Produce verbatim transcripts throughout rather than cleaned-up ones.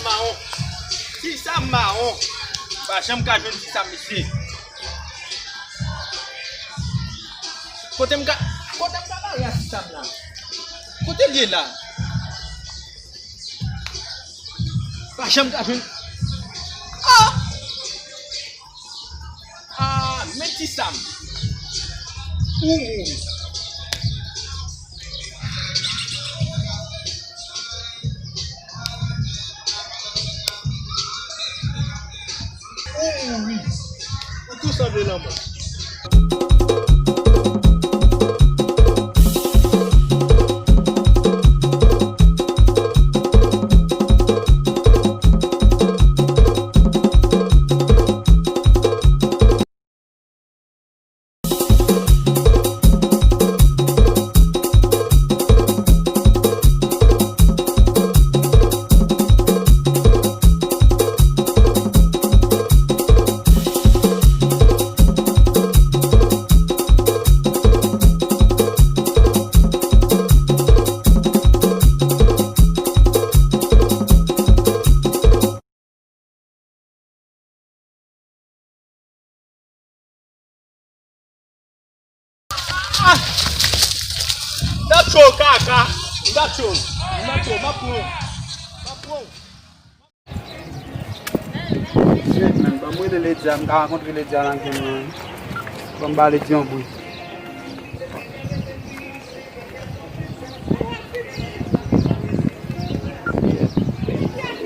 Mawon. Ti Sam mawon. Pa janm ka jwenn Ti Sam, mesye. Kote m ka, kote m ka bare a Ti Sam la? Kote l ye la? Pa janm ka jwenn. Ah! Ah, men Ti Sam. Ou mouri. Ou mouri. Ou tou sanble lanmò. Ah! Nacho, kaka! Nacho! Nacho, m ap pran w! M ap pran w! Shit, man, ban m rele Ledya, m ka rankontre Ledya nan game nan. Ban m ba Ledya yon bri.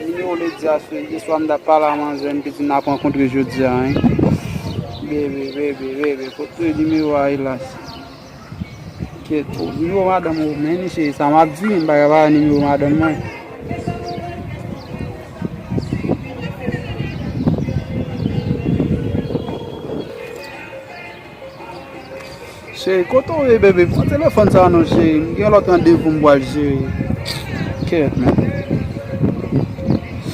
Nimewo Ledya se, yèswa m t ap pale a manzè, m te di n ap rankontre jodi a, hein. Bebe, bebe, bebe, kote nimewo a, elas? Kèt, o, nimewo madanm ou, men cheri, sa m ap di, m pa ka ba nimewo madanm mwen. Cheri, kote w ye, bebe? Pran telefòn sa non, cheri. M gen lòt randevou m pral, cheri. Kèt, men.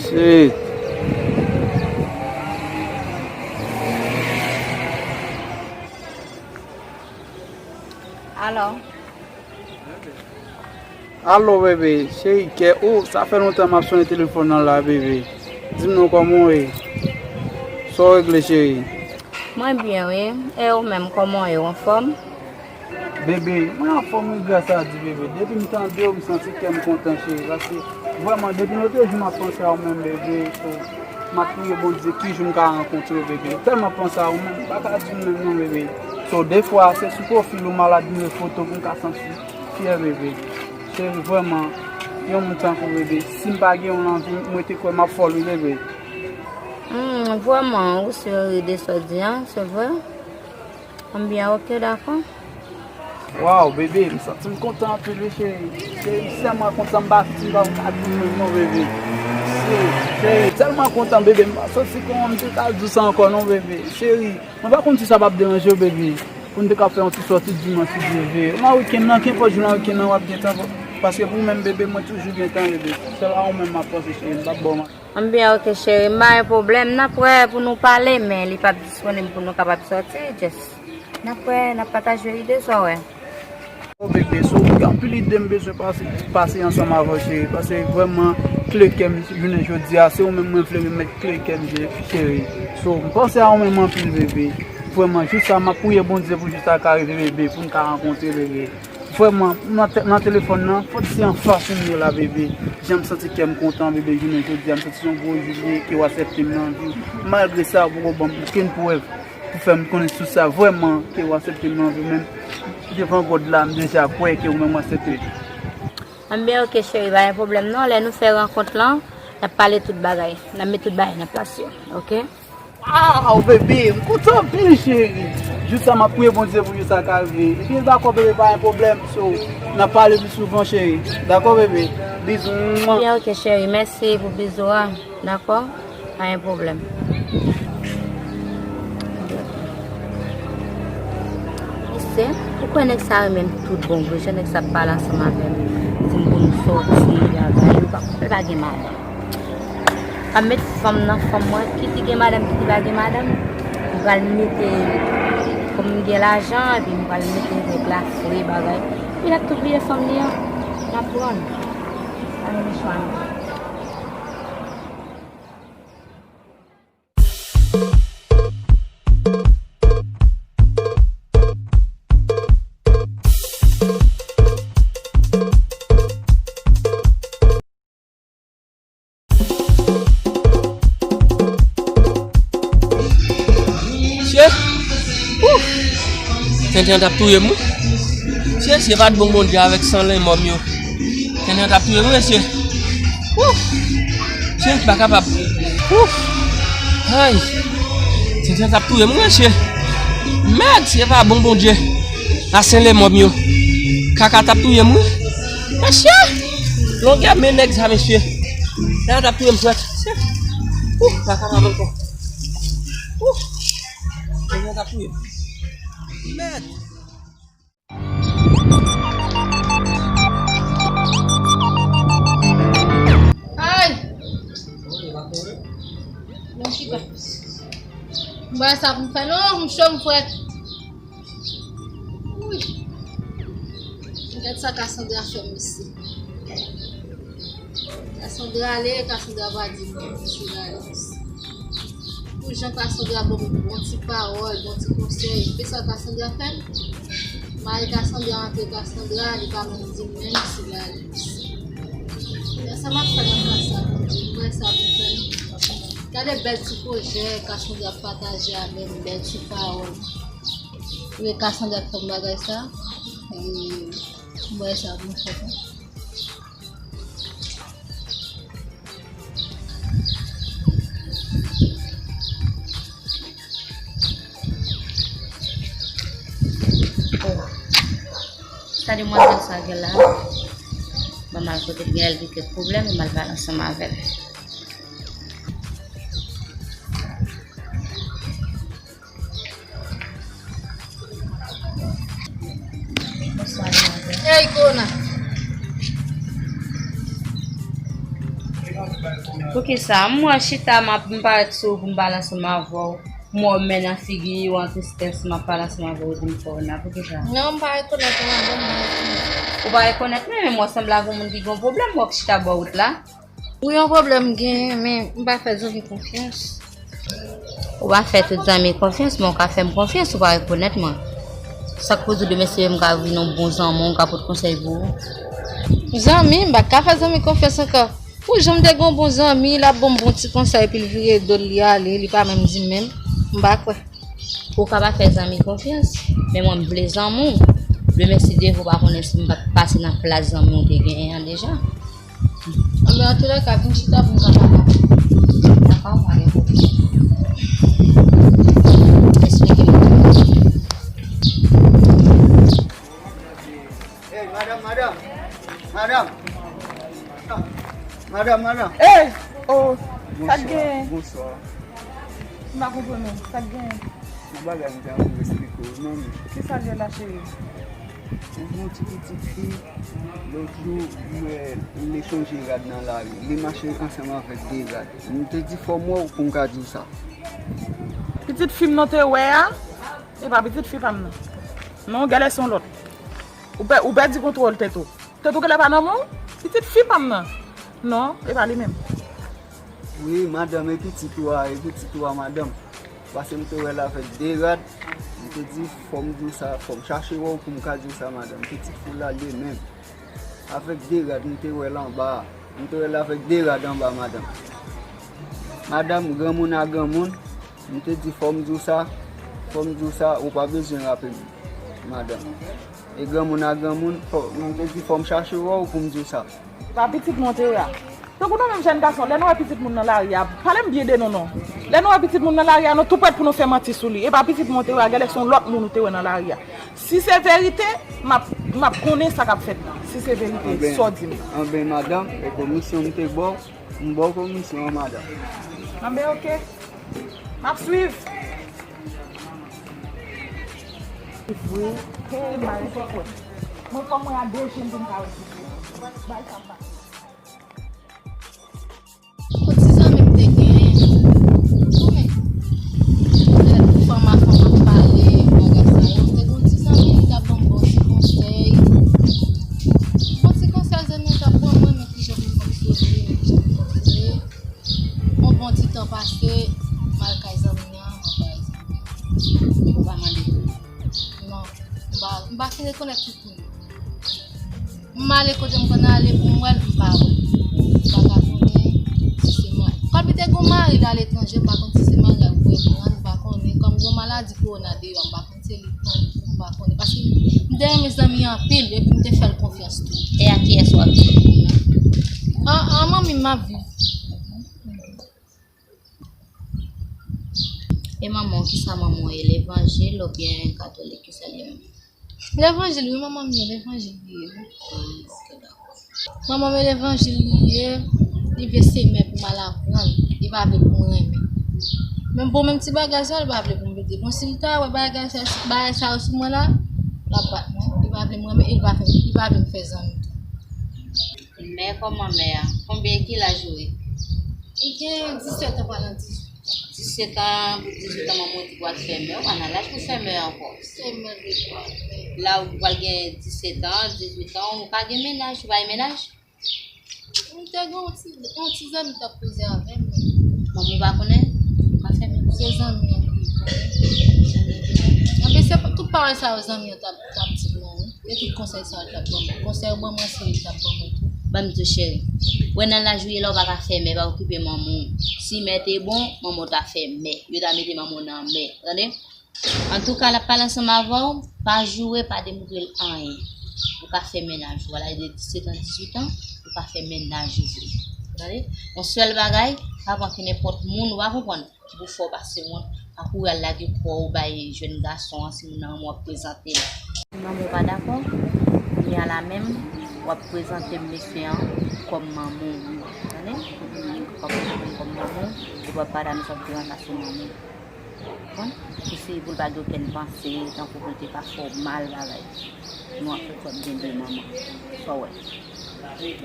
Shit. Alo. Alo, bebe. Cheri, kè, oh, sa fè lontan m ap sonnen telefòn nan la, bebe. Di m non, kòman w ye? Sa w regle, cheri? Mwen byen, wi. E ou menm, kòman w ye? Ou anfòm? Bebe, mwen anfòm, wi, gras a Dye, bebe. Depi m tande w, m santi kè m kontan, cheri. Paske, vrèman, depi lòt jou, m ap panse a ou menm, bebe. So, m ap priye Bondye ki jou m ka rankontre w, bebe. M tèlman panse a ou menm, m pa ka di w menm non, bebe. So, defwa, se sou pwofil ou m al admire foto pou m ka santi fyè, bebe. Cheri, vrèman, yon moun tankou w, bebe. Si m pa gen yon lanvi, mwen te kwè m ap fòl, wi, bebe. Hmm, vrèman, ou serye de sa w di an, se vre? Konbyen, ok, dakò. Waw, bebe, m santi m kontan anpil, wi, cheri. Cheri, m tèlman kontan, m pa fouti, m pa ka di menm non, bebe. Cheri, cheri, tèlman kontan, bebe, m pa santi kòman m te ka di w sa ankò non, bebe. Cheri, mwen pa konn si sa p ap deranje w, bebe. Pou n te ka fè yon ti sòti dimanch, si Dye vle. Nan wikenn nan, kenpòt jou nan wikenn nan, w ap gen tan, paske pou mwen menm, bebe, mwen toujou gen tan, bebe. Sèl a ou menm m ap panse, cheri, m p ap ba w manti. Anbyen, ok, cheri, m pa gen pwoblèm. N ap wè pou nou pale, men li p ap disponib pou nou kapab sòti. Just, n ap wè, n ap pataje ide, sa w wè. Oh, bebe, so, gen anpil ide m bezwen pase, pase ansanm avè w, cheri. Paske vrèman, kle kè m jounen jodi a, se ou menm mwen vle remèt kle kè m, cheri. So, m panse a ou menm anpil, bebe. Vrèman, jou sa, m ap priye Bondye pou jou sa ka rive, bebe, pou n ka rankontre, bebe. Vrèman, nan te-, nan telefòn nan, fòk se anfas ou m ye la, bebe. Jan m santi kè m kontan, bebe, jounen jodi a, m santi se yon gwo jou li ye, ke w aksepte m nan vi w. Malgre sa, ou poko ban m okenn prèv pou fè m konnen sou sa vrèman, ke w aksepte m nan vi w, men devan God la, m deja kwè ke ou menm w aksepte. Anben, ok, cheri, pa gen pwoblèm non. Lè nou fè rankont lan, n ap pale tout bagay. N ap met tout bagay nan plas yo, ok? Waw, bebe, m kontan anpil, cheri. Jou sa, m ap priye Bondye pou jou sa ka rive. Epi, dakò, bebe, pa gen pwoblèm. So, n ap pale pi souvan, cheri. Dakò, bebe? Bizou. Mwa. Byen, ok, cheri. Mèsi pou bizou a. Dakò? Pa gen pwoblèm. Mesye, ou kwè nèg sa renmen m tout bon vre? Jan nèg sa ap pale ansanm avè m, di m pou nou sòti, bagay, ou pa, li pa gen madanm. Pa met fanm nan fanm mwen, ki te gen madanm, ki te pa gen madanm. M pral mete, kòm m gen lajan, epi m pral mete nèg la fre bagay. Epi l ap tou bliye fanm li an. N ap pran l. Pa gen chwa non. Tenten t ap touye m, wi. Mesye, si se pa t bon Bondye avèk san lenmò m yo, tenten t ap touye m, wi, mesye. Ouf! Mesye, m pa kapab. Ouf! Ay! Tenten t ap touye m, wi, mesye. Mèd, si se pa bon Bondye a san lenmò m yo, kaka t ap touye m, wi. Mesye! Longè men nèg sa, mesye. Tenten t ap touye m, frè. Mesye. Ouf! M pa kapab ankò. Ouf! Tenten t ap touye m. Mèd! Ay! Bon, chita. M pa sa pou m fè non, m cho, m frèt. Wi. Gad sa Cassandra fè m isi. Cassandra ale, Cassandra pa di m non, Cassandra ale. Pou jan Cassandra ban m bon ti pawòl, bon ti konsèy. Epi sa Cassandra fè m? Mari Cassandra antre Cassandra, li pa menm di m menm si l ale. Sa m ap fè nan ka sa, Bondye, m wè sa pou fè m. Gade bèl ti pwojè Cassandra ap pataje avè m, bèl ti pawòl. Wi, Cassandra k fè m bagay sa. E m wè sa pou m fè. Oh. Sa demwazèl sa gen la. Ban m al kote l, gen lè l gen kèk pwoblèm, ban m al pale ansanm avè l. Bonswa, demwazèl. Ey, Kona! Poukisa? M wè chita, m ap, m parèt sou ou pou m pale ansanm avè w. M wè w men nan figi w an tristès, m ap pale ansanm avè w, ou di m Kona. Poukisa? Non, m pa rekonèt ou, madanm, m pa rekonèt. Ou pa rekonèt mwen, men m wè sanble ak yon moun ki gen yon pwoblèm, m wè w chita bò wout la. Wi, yon pwoblèm m genyen, men m pa fè zanmi konfyans. Ou pa fè tout zanmi konfyans, men w ka fè m konfyans, ou pa rekonèt mwen. Sa k poze w demen se m ka vin yon bon zanmi w, m ka pote konsèy pou ou. Zanmi, m pa ka fè zanmi konfyans ankò. Pou jan m te gen yon bon zanmi, l ap ban m bon ti konsèy, epi l vire do l, li ale, li pa menm di m menm. M pa kwè. Ou ka pa fè zanmi konfyans, men mwen m vle zanmi w. Demen si Dye vle w pa konnen si m pa t pase nan plas zanmi w te genyen an deja. Anben, antoulèka, vin chita pou n ka pale. Dakò, pa gen pwoblèm. Eksplike m. Ey, madanm, madanm. Madanm. Madanm, madanm. Ey! Oh, sa k genyen? Bonswa. M pa konprann ou. Sa k genyen? Yon bagay m te anvi eksplike w, non, men. Kisa l ye la, cheri? Yon ti pitit fi, lòt jou, m wè l echanje rad nan lari. Li mache ansanm avèk de rad. M te di fò m wè w pou m ka di w sa. Pitit fi m nan te wè a, e pa pitit fi pa m nan. Non, genlè se yon lòt. Ou pè-, ou pèdi kontwòl tèt ou. Tèt ou genlè pa nan men w? Pitit fi pa m nan. Non, e pa li menm. Wi, madanm, e pitit ou a, e pitit ou a, madanm. Paske m te wè l avèk de rad, m te di, fò m di w sa, fò m chache wè w pou m ka di w sa, madanm. Pitit fi w la, li menm. Avèk de rad, m te wè l anba a. M te wè l avèk de rad anba, madanm. Madanm, granmoun a granmoun, m te di, fò m di w sa, fò m di w sa, ou pa bezwen rape m, madanm. E granmoun a granmoun, fò, m te di, fò m chache wè w pou m di w sa. E pa pitit mwen w te wè a. Tankou nou menm jèn gason, lè nou wè pitit moun nan lari a, pale m byen de nou non. Lè nou wè pitit moun nan lari a, nou tou prèt pou nou fè manti sou li. E pa pitit mwen w te wè a, genlè se yon lòt moun ou te wè nan lari a. Si se verite, m ap, m ap konnen sa k ap fèt la. Si se verite, sa w di m. Anben, madanm, e komisyon m te ba w, m ba w komisyon an, madanm. Anben, oke. M ap swiv. Vre, hey, m pa rete kwè. Mwen, kòm mwen a de je m pou m ka wè si se vre. Bay sa m pa. Yon ti zanmi m te genyen. Ou konnen, lè fanm a fanm ap pale, bagay sa yo, m te gen yon ti zanmi, li t ap ban m bon ti konsèy. Bon ti konsèy zanmi an t ap ban mwen, men kijan pou m fonksyone, men kijan pou m fonksyone. Yon bon ti tan pase, m al kay zanmi an, m al kay zanmi an. Ou pa mande pou li? Non, m pa, m pa fin rekonèt tout moun. M ale kote m konn ale pou m wè l, m pa wè l. M pa ka konnen si se mari. Kòm li te gen yon mari l aletranje, m pa konn si se mari a l voye pran l, m pa konnen. Kòm gen yon maladi kowona deyò, m pa konn se li k pran l. M pa konnen, paske m te renmen zanmi an anpil, epi m te fè l konfyans tou. E a kiyès w ap viv kounya? A, a manmi m m ap viv. E manman w, kisa manman w ye, levanjil oubyen katolik, kisa l ye menm? Levanjil, wi, manman m ye, levanjil li ye, wi. Ah, ok, dakò. Manman m levanjil li ye, li vle se mè pou m al aprann, li pa vle pou m renmen. Men bon, menm ti bagay sa, li pa vle pou m mete. Bon, si l ta wè bagay sa, bagay sa yo sou mwen la, l ap bat mwen, li pa vle m renmen, e li pa vle, li pa vle m fè zanmi tou. Mè kòman mè a? Konbyen, ki laj ou ye? M gen disèt an, pral nan dizuit an. Disèt an, pou dizuit an, manman w di pral fè mè, ou pa nan laj pou fè mè ankò. Se mè li pral fè. La ou pral gen disèt an, dizuit an, ou pa gen mennaj, ou pa gen mennaj? M te gen yon ti, yon ti zanmi t ap koze avè m. Manman w pa konnen? Ou pa fè mennaj? Se zanmi an ki konnen. Anben, se tout pawòl sa yo zanmi an t ap, t ap di m nan, wi. E tout konsèy sa yo l t ap ban mwen. Konsèy yo ban mwen se li t ap ban mwen tou. Ban m di w cheri, wè nan laj ou ye la ou pa ka fè mè, pa okipe manman w. Si mè te bon, manman w ta fè mè. Yo ta mete manman w nan mè. Tande? Antouka, l ap pale ansanm avè w, pa joure, pa demontre l anyen. Ou ka fè mennaj ou, wala, de disèt an, dizuit an, ou ka fè mennaj ou vre. Tande? Yon sèl bagay, pa pran ki nenpòt moun, ou pa konprann, ki pou fè w pase wont, pa kouri al lage kò w bay jèn gason an, si moun nan renmen w, w ap prezante l. Si manman w pa dakò, kounye a la menm, w ap prezante m mesye an kòm manman w, tande? W ap prezante m kòm manman w, epi w ap pale a mesye w ap di ranplase manman w. Konprann? Pou se, pou l pa gen okenn panse, tankou pou l te ka fè w mal, bagay. Nou ap fè kòb gen de manman. Sa w wè?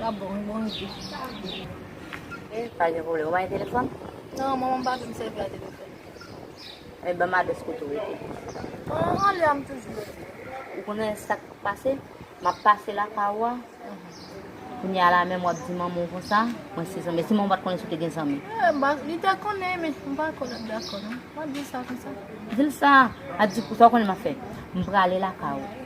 A bon, bon ide. E, pa gen pwoblèm. Ou pa gen telefòn? Non, manman m pa vle m sèvi a telefòn. E, ban m adrès kote w rete. An, anlè a m toujou rete. Ou konnen sa k pase? M ap pase lakay ou a. Kounye a la menm w ap di manman w konsa, mwen se zanmi. Si manman w pa t konnen si w te gen zanmi? Eh, m pa, li te konnen, men m pa kwè l ap dakò, non. M ap di sa konsa. Di l sa, a di, sa w konnen m ap fè? M prale lakay ou.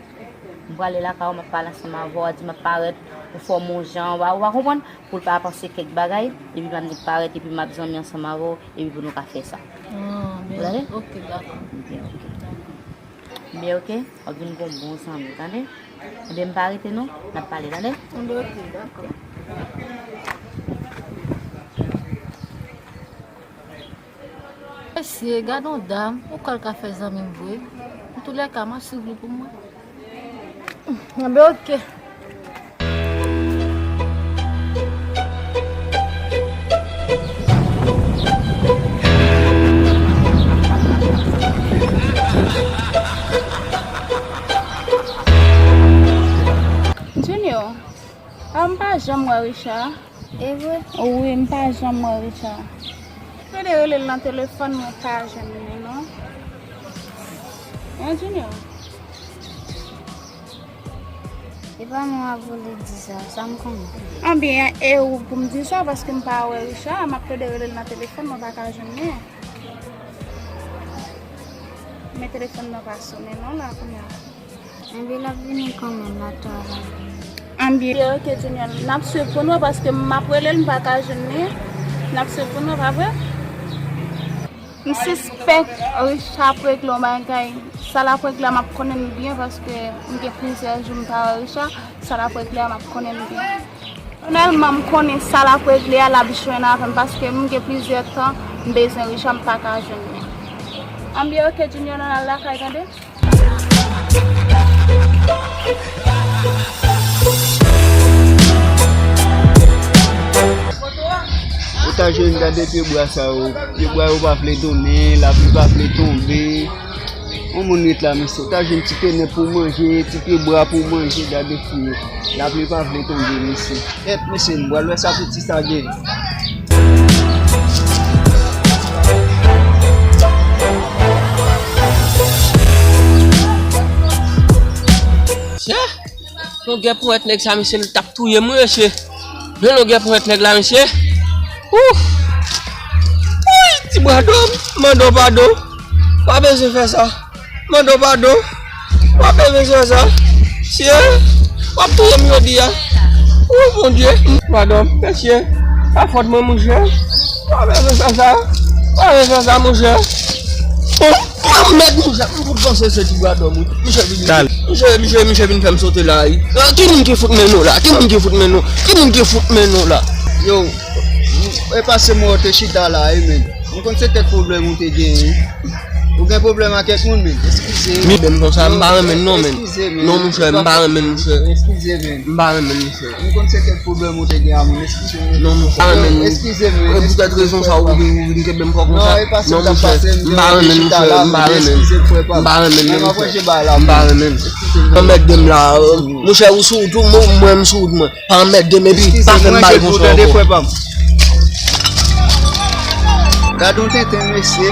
M prale lakay ou, m ap pale ansanm avè w, a di m ap parèt, ou fè w yon jan, ou pa, ou pa konprann? Pou l pa panse kèk bagay, epi m ap nik parèt, epi m ap zanmi ansanm avè w, epi pou nou ka fè sa. Ah, men, ok, dakò. Byen, ok. Byen, ok. W ap vin gon bon zanmi, tande? Ebyen, m pa rete non, n ap pale, tande? Anben, ok, dakò. Mesye, gade yon dam, ou kwè l ka fè zanmi m vre? Antoulèka, m ap swiv li pou mwen. Anben, ok. Junior, a, m pa janm wè Richard. E vre? Wi, m pa janm wè Richard. Plede rele l nan telefòn, mwen pa jwenn li non. Hein, Junior? E pa mwen w ap vle di sa, sa m konnen. Anben, e ou pou m di sa, paske m pa wè Richard, m ap plede rele l nan telefòn, mwen pa ka jwenn li. Men telefòn nan pa sonnen non la kounye a. Anben, l ap vini kanmenm, l ap travay. Anben, ok, Junior, n ap swiv pou nou, paske m ap rele l, m pa ka jwenn li. N ap swiv pou nou, pa vre? M sispèk Richard ap regle yon bagay. Sa l ap regle a, m ap konnen l byen, paske m gen plizyè jou m pa wè Richard. Sa l ap regle a, m ap konnen l byen. Finalman, m konnen sa l ap regle a, l ap jwenn avè m, paske m gen plizyè tan m bezwen Richard, m pa ka jwenn li. Anben, ok, Junior, ann al lakay, tande? Ou ta jwenn, gade pyebwa sa yo. Pyebwa yo pa vle donnen, lapli pa vle tonbe. Yon moun ret la, mesye. Ou ta jwenn ti penèp pou manje, ti pyebwa pou manje, gade fwi yo. Lapli pa vle tonbe, mesye. Èt, mesye, m pral wè sa piti sa gen. Chè, longè ponyèt nèg sa, mesye, l t ap touye m, wi, mesye. Men longè ponyèt nèg la, mesye. Ouf! Wouy, ti bradò, m mande w padon. Pa bezwen fè sa. Mande w padon. W ap bezwen fè sa. Mesye, w ap touye m jodi a. O Bondye. Padon, mesye. Pa fòt mwen, monchè. W ap bezwen fè sa. W ap bezwen fè sa, monchè. O, o, Mèt, monchè, m fout panse se ti bradòm, wi. Misye vin, misye, misye, misye vin fè m sote la, wi. Ki moun ki fout mennen w la? Ki moun ki fout mennen w? Ki moun ki fout mennen w la? Yo, e pase mwen te chita la, wi, men. M konn se kèk pwoblèm ou te genyen. Ou gen pwoblèm ak kèk moun, men. Eskize. Mi ben konsa, m pa renmen non, men. Eskize, men. Non, monchè, m pa renmen, monchè. Eskize, men. M pa renmen, monchè. M konn se kèk pwoblèm ou te gen a moun. Eskize, men. Non, monchè, m pa renmen. Eskize, men. E poutèt rezon sa ou vin, ou vin kenbe m fò konsa. Non, e pa sa k ap pase, m pa renmen, monchè, m pa renmen. Eskize, frè pa m. M pa renmen, monchè. M pa renmen. Anmède m la, monchè, ou sou wout ou, mwen, mwen, m sou wout mwen. Pa anmède m epi pa fè m bay konsa ankò. Gad yon tenten, mesye.